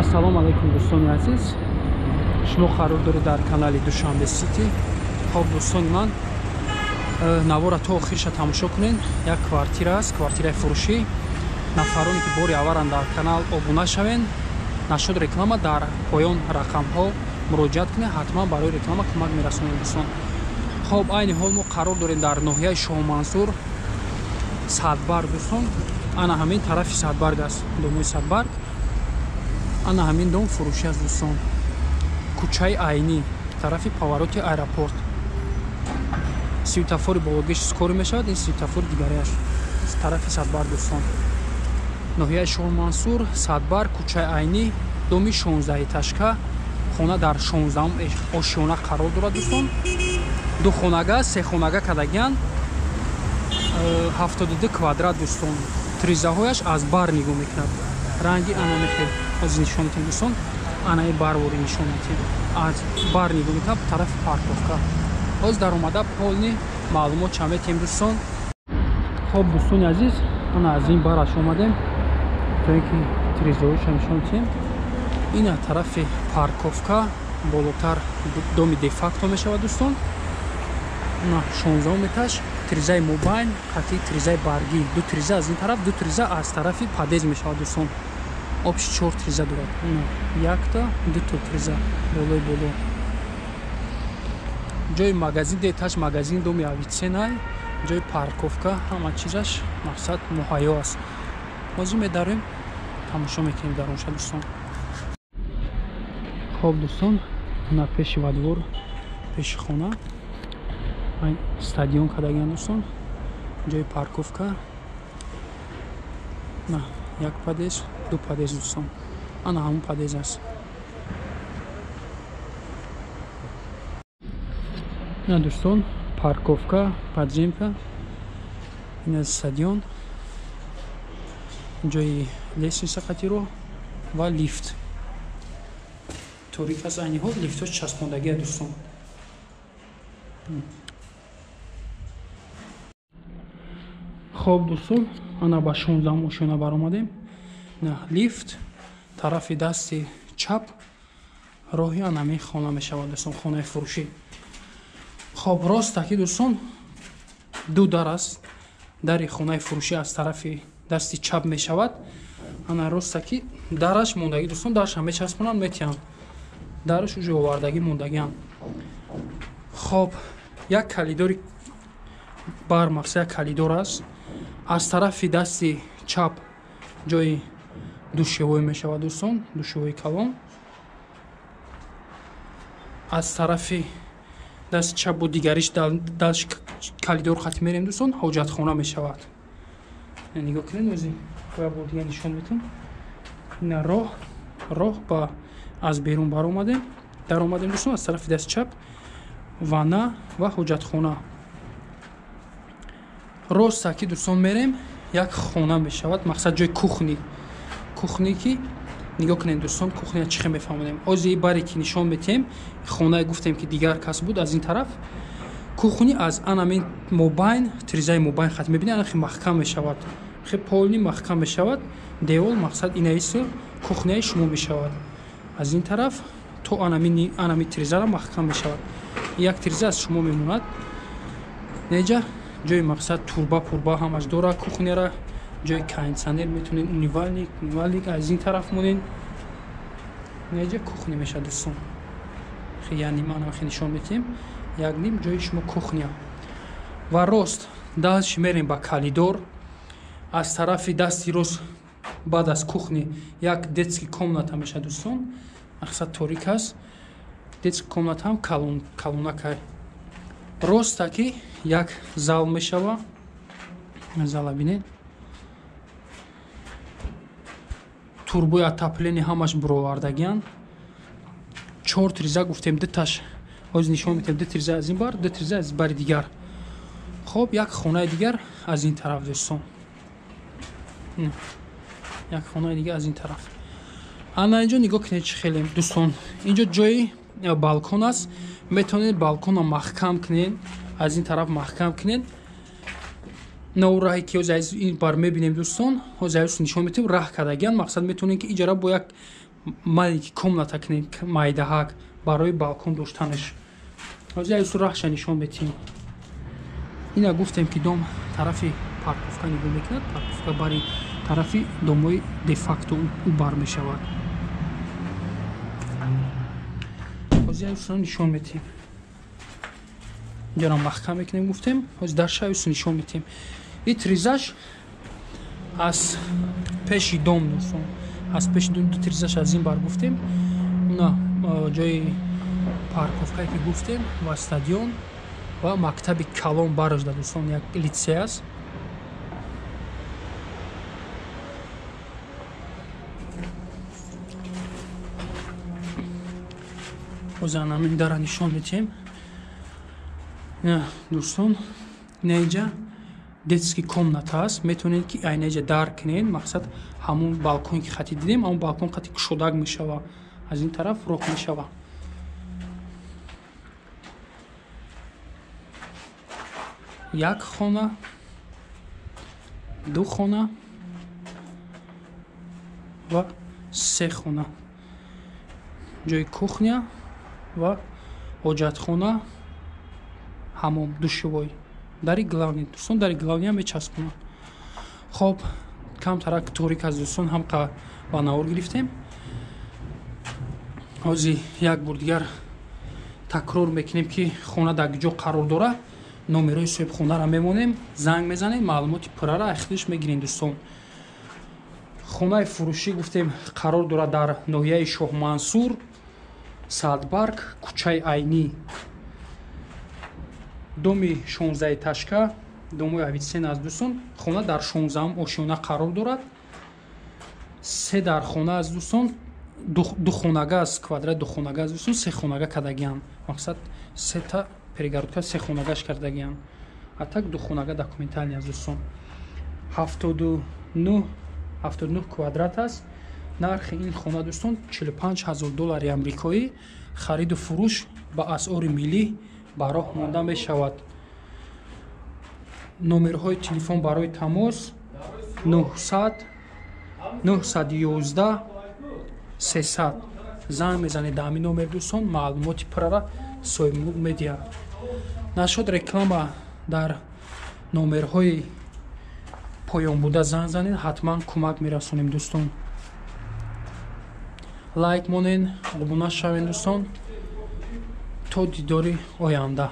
Ассалому алайкум дӯстони азиз. Шумо қарор доред дар канали Душанбе Сити. Хоб дӯстони ман, навора то охирша тамошо кунед. Як квартира аст, квартираи фурӯшӣ. Нафароне ки бори аввалан дар канал обуна шавед, нашуд реклама дар поён рақамҳо муроҷиат кунед, ҳатман барои реклама кӯмак мерасонем дӯстон. Хоб айни ҳол мо қарор дорем дар ноҳияи Шоҳмансур, Садбарг дӯстон. Ана ҳамин тарафи Садбарг аст, домои Садбарг. Ана ҳамин дом фурӯшӣ аст дӯстон. Кӯчаи Айнӣ, тарафи повороти аэропорт. Светофори бологиш скори мешавад, ин светофори дигареаш тарафи Садбарг дӯстон. Ноҳияи Шоҳмансур, Садбарг, кӯчаи Айнӣ, доми 16 этажка. Хона дар 16 ошёна қарор дорад дӯстон. Ду хонага, се хонага кадагиян, 72 квадрат дӯстон. Тризаҳояш аз бар нигоҳ мекунад. Ранги ана мехел аз нишон метем дӯстон. Анаи барвори нишон метем. Аз бар нигоҳ мекунад тарафи парковка. Ҳоз дар омада полни маълумот ча метем дӯстон. Хоб дӯстони азиз, ана аз ин бараш омадем то ин ки тризаҳояша нишон метем. Ина тарафи парковка болотар доми де-факто мешавад дӯстон. На 16 этаж, тризаи мобайн, қатъи тризаи баргӣ. Ду триза аз ин тараф, ду триза аз тарафи подъезд мешавад дӯстон. Общий 4 триза дорад. Якта, дуто триза болои боло. Ҷои магазин, ду этаж магазин, доми Авиценай, ҷои парковка, ҳама чизаш мақсад муҳайё аст. Ҳозир медарем, тамошо мекунем дар онша дӯстон. Хоб дӯстон, на пеши во двор, пеши хона стадион кардагиан дӯстон, ҷои парковка. На як подъезд, ду подъезд дӯстон. Ана ҳамон подъезд аст. На дӯстон, парковка, подземка, ин аз стадион, ҷои лестница қатиро ва лифт. Торик аст айни ҳол, лифтҳо часпондагия дӯстон. Хоб дӯстон, ана ба 16 ошёна баромадем. На лифт тарафи дасти чап роҳи анами хона мешавад дӯстон, хонаи фурӯшӣ. Хоб рост таки дӯстон ду дар аст. Дари хонаи фурӯшӣ аз тарафи дасти чап мешавад. Ана рост таки дараш мондагӣ дӯстон, дараша мечаспонанд, метиҳанд. Дараш уже овардагӣ мондагианд. Хоб як калидори бар мақсад як калидор аст. Аз тарафи дасти чап ҷои душевой мешавад дӯстон, душевои калон. Аз тарафи дасти чап бо дигариш дальше калидор хати мерем дӯстон, ҳоҷатхона мешавад. Нигоҳ кунед, ози боя бо дигар нишон метем. Ина роҳ ба аз берун баромадем, даромадем дӯстон, аз тарафи дасти чап ванна ва ҳоҷатхона. Рост таки дӯстон мерем, як хона мешавад, мақсад ҷои кухни. Кухни ки нигоҳ кунед дӯстон, кухня чӣ хел мефаҳмонем. Ози баре ки нишон метиҳем, хонае гуфтем ки дигар кас буд аз ин тараф. Кухни аз анамин мобайн, тризаи мобайн хат мебинед, ана хе маҳкам мешавад. Хе полни маҳкам мешавад. Девол мақсад инаист, кухняи шумо мешавад. Аз ин тараф то анами тризара маҳкам мешавад. Як триза аз шумо мемонад. Неҷа ҷои мақсад турба пурба ҳамаш дора кухняра, ҷои кондитсионер метонед, унивальник аз ин тараф монед. Неҷа кухня мешавад дӯстон. Яъне ман ҳам нишон метиҳем. Як ним ҷои шумо кухня. Ва рост дальше мерем ба калидор. Аз тарафи дасти рост баъд аз кухни як детский комната мешавад дӯстон. Мақсад торик аст. Детский комната ҳам калонакай. Рост таки як зал мешава. Зала бинед. Турбои отопление ҳамаш буровардагиян. 4 триза гуфтем, ду таш. Ҳозир нишон метем, ду триза аз ин бар, ду триза аз бари дигар. Хоб як хонаи дигар аз ин тараф дӯстон. Як хонаи дигар аз ин тараф. Ана инҷо нигоҳ кунед чӣ хеле дӯстон. Инҷо ҷои балкон аст. Метавонед балконро маҳкам кунед, аз ин тараф маҳкам кунед. На раҳе ки ҳозир аз ин бар мебинем дӯстон, ҳозир нишон метем, раҳ кардагиян. Мақсад метавонед ки иҷара бо як Маленький комната кунед, майдаҳак барои балкон доштанаш. Ҳозир аюсу раҳша нишон метиҳем. Ина гуфтем, ки дом тарафи парковка нигоҳ мекунад, парковка бари тарафи домои де-факто ӯ бар мешавад. Ҳозир аюсу нишон метиҳем. Инҷаро маҳкам мекунем, гуфтем. Ҳозир дарша аюсу нишон метиҳем. И тризаш аз пеши дом, дӯстон, аз пеши дом ду тризаш аз ин бар гуфтем. Уна ҷои парковкае ки гуфтем ва стадион ва мактаби калон барожда, дӯстон, як литсей аст. Ҳозир ҳамин дара нишон метиҳем, дӯстон. Ина инҷа детский комната аст, метавонед ки айна инҷа дар кунед. Мақсад ҳамун балкон ки хати дидем, ҳамун балкон хати кушодак мешава, аз ин тараф роҳ мешава. Як хона, ду хона ва се хона, ҷои кухня ва ҳоҷатхона, ҳамом, душевой. Дари главный, дӯстон, дари главный мечаспонад. Хоб, камтарак торик аст, дӯстон, ҳамқа ба навор гирифтем. Ҳозир як бор дигар такрор мекунем, ки хона дар ҷо қарор дорад. Номерои соҳибхонаро мемонем, занг мезанем, маълумоти пуррара ахлиш мегирем, дӯстон. Хонаи фурӯшӣ гуфтем қарор дорад дар ноҳияи Шоҳмансур, Садбарг, кӯчаи Айнӣ, доми 16 ташка, домои Авитсен аст, дӯстон. Хона дар 16-ум ошёна қарор дорад. Се дар хона аст, дӯстон, ду хонага аст, квадрат ду хонага аст, дӯстон, се хонага кардагианд. Мақсад сета перегородка се хонагаш кардагианд. А так ду хонага документальный аст, дӯстон. 79 квадрат аст. Нархи ин хона, дӯстон, 45 000 доллари амрикоӣ. Хариду фурӯш ба асъори миллӣ ба роҳ монда мешавад. Номерҳои телефон барои тамос 900 911 300. Занг мезанед дар ҳамин номер, дӯстон, маълумоти пуррара соҳибмулк медиҳад. Нашуд реклама, дар номерҳои поён буда занг занед, ҳатман кӯмак мерасонем, дӯстон. Лайк монед, обуна шавед, дӯстон. То дидори оянда.